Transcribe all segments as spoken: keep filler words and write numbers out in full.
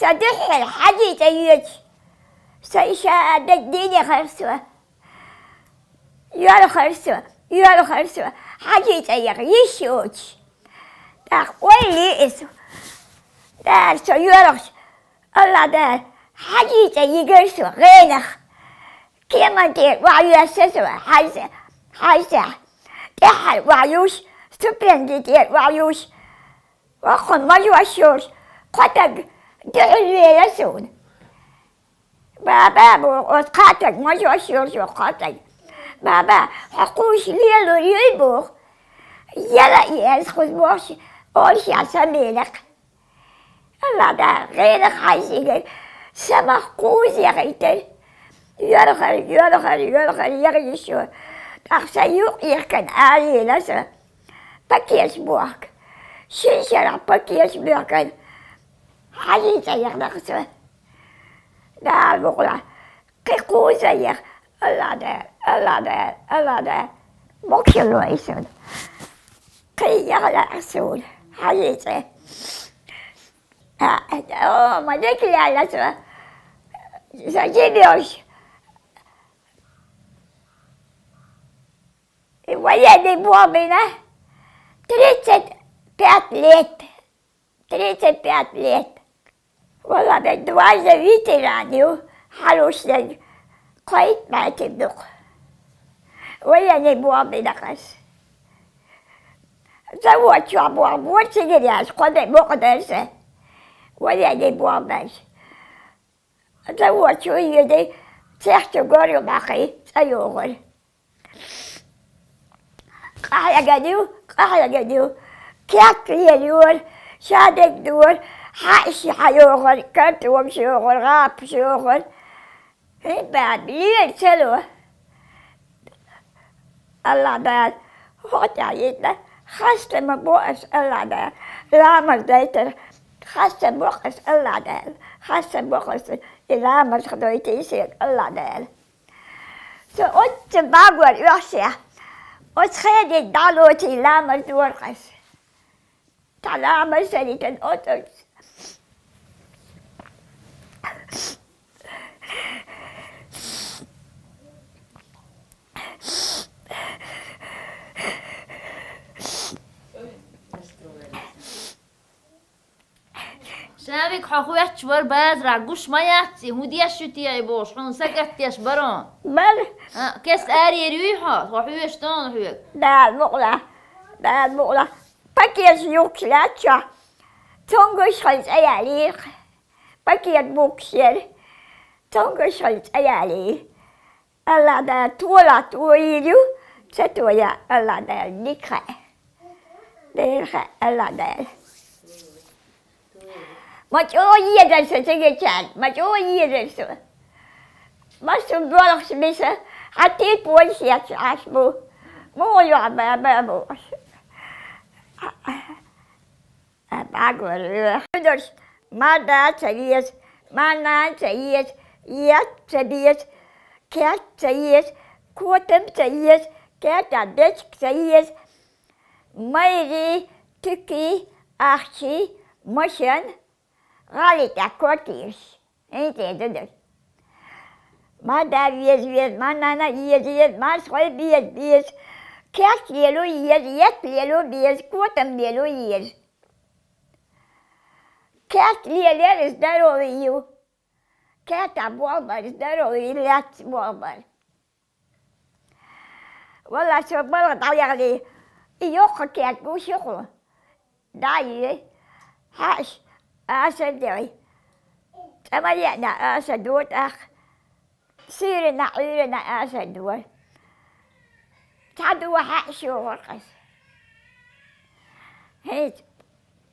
Тха дуьххьара Хьажий цӀа йоьдуш, со иша а дага дийне хар со. Йоьлхар со, йоьлхар со, Хьажий цӀа яха йиш йоцуш. ТӀаккха ойла йиъ со. Дала со йоьлхуш, Аллах Дала, Хьажий цӀа йигар со гӀенах. Кеман тӀера охьайоьсса со, Хьажа-, Хьажа. ТӀеххьара охьаюш, супренги тӀера охьаюш. Воккхун мажош йолуш, кхо таг дуьхьал вела суна. «Баба, — боху оцу кхаа таг, мажош йолчу кхаа таг, — баба, хьо кхуьуш лелор юй?» — боху. Яла а еза кхуза бохуш, олуш яц сан белакх. Аллах Дала гӀенах хьайзийгара, сан мах кхуза яхийтара. Йоьлхара, йоьлхара, йоьлхара яха йиш ю. ТӀаккха сан юкъ йихкина аравелира сан пакеташ бохка. Шина шарахь пакеташ боьхкина, Хьажий цӀа яхнах сан. Дала мукъ лахь, кхин кхуза яха. Аллах Дала, Аллах Дала, Аллах Дала. Мукъ хилла вай шуна. Кхин яха лаьа суна, Хьажий цӀа. А, о, ма дика лаьа сан. Сан жима йолуш. И военный болх бина тридцать пять лет. Тридцать пять лет. Валла, вай дважды ветеран ю, хьалуш дерг кхойтта бӀе тиддукха. Военный болх бина ас. Завод чохь болх бора, цигареш, кхо де бакъдерг сан. Военный болх беш. Завод чу йоьдий, цех чу гор ю баккхий, цӀа йогӀура. Къахьегна ю, къахьегна ю. Керт лелайора, шадерг дора, хьаьаш хьайогӀура, картонаш йогӀура, гӀапаш йогӀура. ХӀинца баьб лела ца ло. Аллах Дала, хӀокху тӀехь йитина, хастам бо ас Аллах Дала, ламаз дайтар, хастам бо ас Аллах Дала, хастам бо ас, и ламаз дойтийла соьга Аллах Дала. Со оццу багор оьхсехь, оцу хедийга дӀалоций ламаз дора ас. Цхьа ламаз ца дитина оццу. Шавик, хьо хоьттуш вара базарахь, гуш ма яц и, хӀун деш ю те и бохуш, хьуна сагатдеш баро? Бара. А, кеста арера юй хьо, хьо хьоьжуш ду хьоьга? Дала мукъ лахь, Дала мукъ лахь. Пакеташ юхкуш лаьттачохь, цуьнгаш хьайн цӀа ялийра. Пакет бухкуш яра, цуьнгаш хьайн цӀа ялийра. Аллах Дала тола тоийла ю, ца тоя Аллах Дала дика хаьа. Дера хаьа Аллах Дала. Ма чӀогӀа езара со цигачаьрга, ма чӀогӀа езара со. Массо а боьлхуш биса, хьан тӀе полис етташ Ӏаш бу. Муха йохьу баба бохуш. А, бӀаьргара веха. Хьуьнарш, марда ца еза, марнана ца еза, етт ца беза, керт ца еза, котам ца еза, кертахь дечиг ца еза, майрий, туький, ахчий, машен, гӀали тӀехь квартираш. ХӀинца ду дерг. Марда веза, веза, марнана еза, еза, марсхой беза, беза. Керт лело еза, етт лело беза, котам лело еза. Керт лелаяр здоровье ю. Кертахь болх бар здоровье, лаьцна болх бар. Валлай, со балха дӀаяхале, и йоккха керт гуш ю хьуна. ДӀа а йой, хьаьаш асар дой. ЦӀа ма еана асар ду тӀаккха. Суьйранна, Ӏуьйранна асар ду. Цхьа ду хьаьаш йогӀура ас. ХӀинца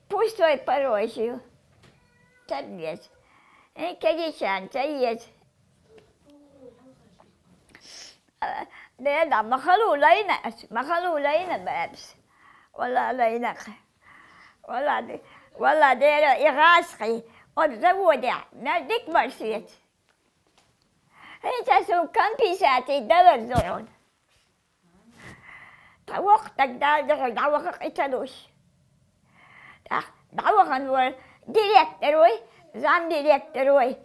пустой парой ю. Ца деза. ХӀинца кегийчарна ца еза. Дела, ма хало лайна ас, ма хало лайна бабас. Валла лайна-кх. Валла де-, валла дера и гӀазкхий, оцу заводехь, мел дика бара соьца. ХӀинца суна компенсаций далар ду хьуна. Тхан воккха стаг Дала дуьхьал дӀаваха-кх и ца луш. ТӀаккха дӀавахана волу директор вуй, Замдиректорой.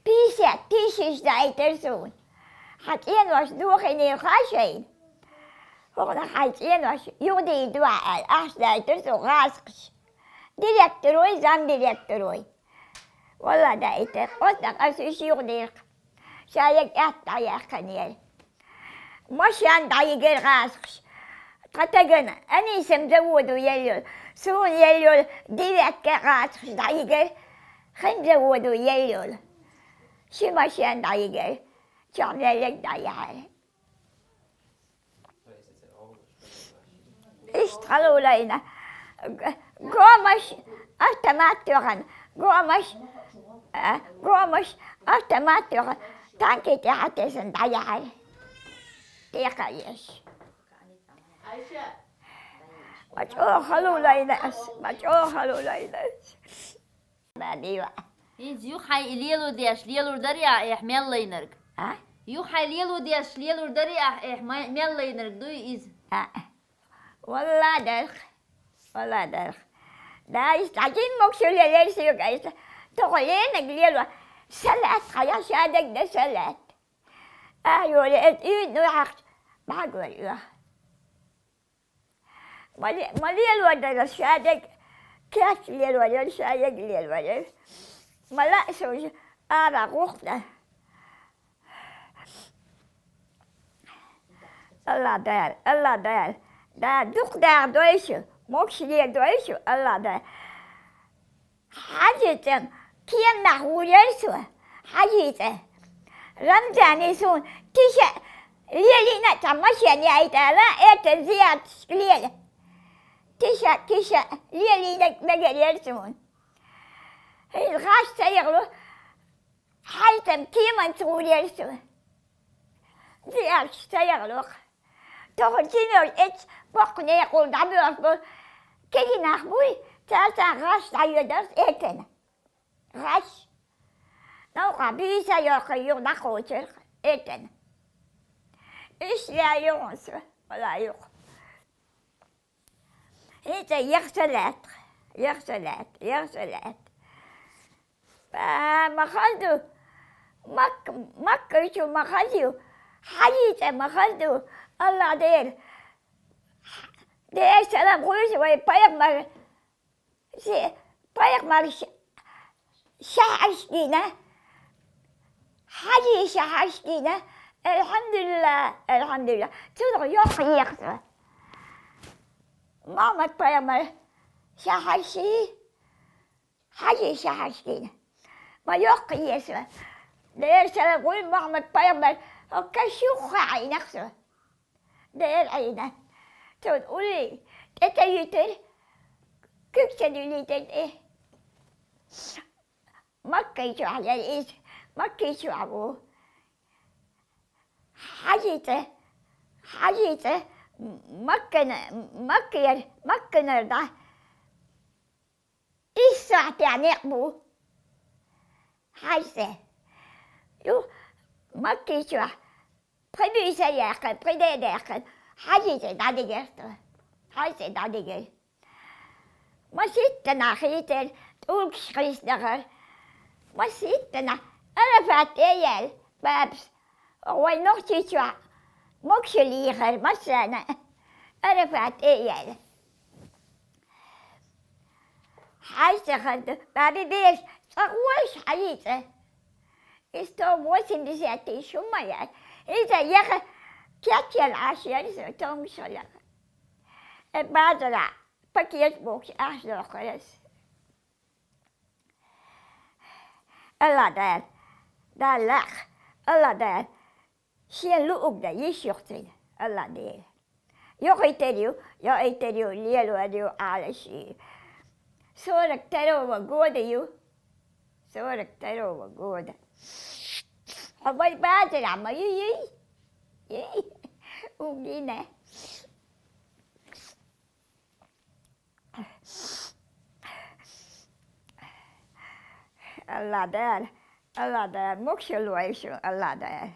Пятьдесят тысяч дайтар суна. Хьан цӀенош дохийнера хаа шайна? ХӀокхунах хьайн цӀенош юхадийр ду ахь аьлла, ахча дайтар суна гӀазкхаша. Директорой, замдиректорой. Валла дайтар. Оццунах ас уьш юхадийра. Ша яга аьтта дӀаяьккхинера. Машен дӀайигар гӀазкхаша. Тхан тагана, Анисана заводо елла йолу, суна елла йолу девятка гӀазкхаша дӀайигар, хинзаводо елла йолу. Ши машен дӀайигар, чохь меллиг дӀаяьхьира. Иштта хьалулайна. Г-, гомаш автомат тоьхна, гомаш, а, гомаш автомат тоьхна, танки тӀехь а тесна дӀаяьхьира. ТӀекхаеш. Ма чӀогӀа хьалулайна ас, ма чӀогӀа хьалулайна ас. Бабила. ХӀинца юха хьайн и лело деш, лелур дарий ахь, эхь мел лайнарг? А? Юха хьайн лело деш, лелур дарий ахь, эхь ма-, мел лайнарг дуй иза? А. Валла дарх, валла дарх. Да, иштта хьаьжин могуш лелера соьга айса. Тоху ленаг лело. Салат хьаяхь шадерг дан салат. А, йоле, эт уьйд ну хьахча, бӀагор оьх. Ма ле-, ма лелор дара шадерг, кеч лелор яра, шадерг лелор яра. Ма лаьа шу уьш ара гӀуллакх дан. Алла Дала, Алла Дала. Да, дукха дагӀа дойшу, могуш ле дойшу, Алла Дала. ХьаьжцӀа, кема нах вуьйлира со, ХьаьжцӀа. Рамзане суна тиша лелийна а цхьа машен яйта ала, эртан зиярташка лела. Тиша, киша лелийна мегар яра суна. ХӀинца гӀаш ца яхало, ХьаьжцӀа кеманца вуьйлира со. Зиярташка ца яхало-кх. Тоху жимер эццу боккха некъал дӀабоьлхуш болу кегий нах буй, царна гӀаш дӀайоьдура эртана. ГӀаш. Новкъахь буьйса йоккхуш юха дӀакхочура эртана. Иштта лаьа юха со, вала юха. ХӀинца яха салат, яха салат, яха салат. Ба, ма хаза ду, Мак-, Маккайчу ма хаза ю, ХьаьжцӀа ма хаза ду, Алла Дела. Дела салам хуьлда вай пайхамар, ши-, пайхамар ш-, шаьхьарш дина, Хьаьжин шаьхьарш дина, алхьамдулилла, алхьамдулилла. Цунах йоккха еха со. Мухьаммад пайхамар шаьхьарш, Хьаьжин шаьхьарш дина. Ма йоккха е со. Дела салам хуьлда Мухьаммад пайхамар, хӀокху каш юххе Ӏийна-кх со. Дера Ӏийна. Цунна уллий тӀе ца юьтура, куьг ца дуьллийтира тӀе. Маккай чохь яра иза, Маккай чохь ву. ХьаьжцӀа, ХьаьжцӀа, Маккана-, Маккара, Макканара дӀа. Исс сахьтехь некъ бу. ХьаьжцӀа. Ю, Маккий чохь. Пхи буьйса яьккхина, пхи де а даьккхина. ХьаьжцӀа дӀадигира тхо. ХьаьжцӀа дӀадигира. Маситтанахь хийтира, тӀулгаш хиснахьара. Маситтанахь Арафат тӀе а яьлла, бабас. Вайн Нохчийчохь могушалла йийхира массарна а, Арафат тӀе а яьлла. ХьаьжцӀа хаза ду, баби бераш, цкъа гӀолаш хьаьжцӀа. И сто восемьдесят тысяч хӀума яц. Иза яха кечъяла Ӏаш яра иза, томгаш хилла. Э, базарахь пакет бохуш Ӏаш дохура ас. Алла Дала, Дала лакха, Алла Дала, шен луург дан йиш ю-кх цуьнан, Алла Дела. Йохуьйтур ю, йоуьйтур ю, лелор ю, Ӏалашъю. Сорок второго года ю. Сорок второго года. Хьо вай базарахь ма ю, юй? Юй? Угина. Алла Дала, Алла Дала, могушалла лойла шун, Алла Дала.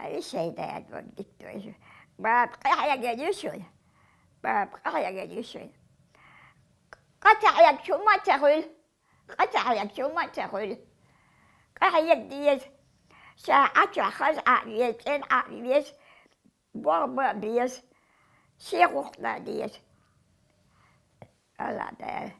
Ай, шайда яд вон диктор. Баб, къахьяга дишуй. Баб, къахьяга дишуй. Къатагьяг чума тахуй. Къатагьяг чума тахуй. Къахьяг диез. Ша ача хаз а виез, кен а виез. Борба биез. Ши хухна диез. Алада.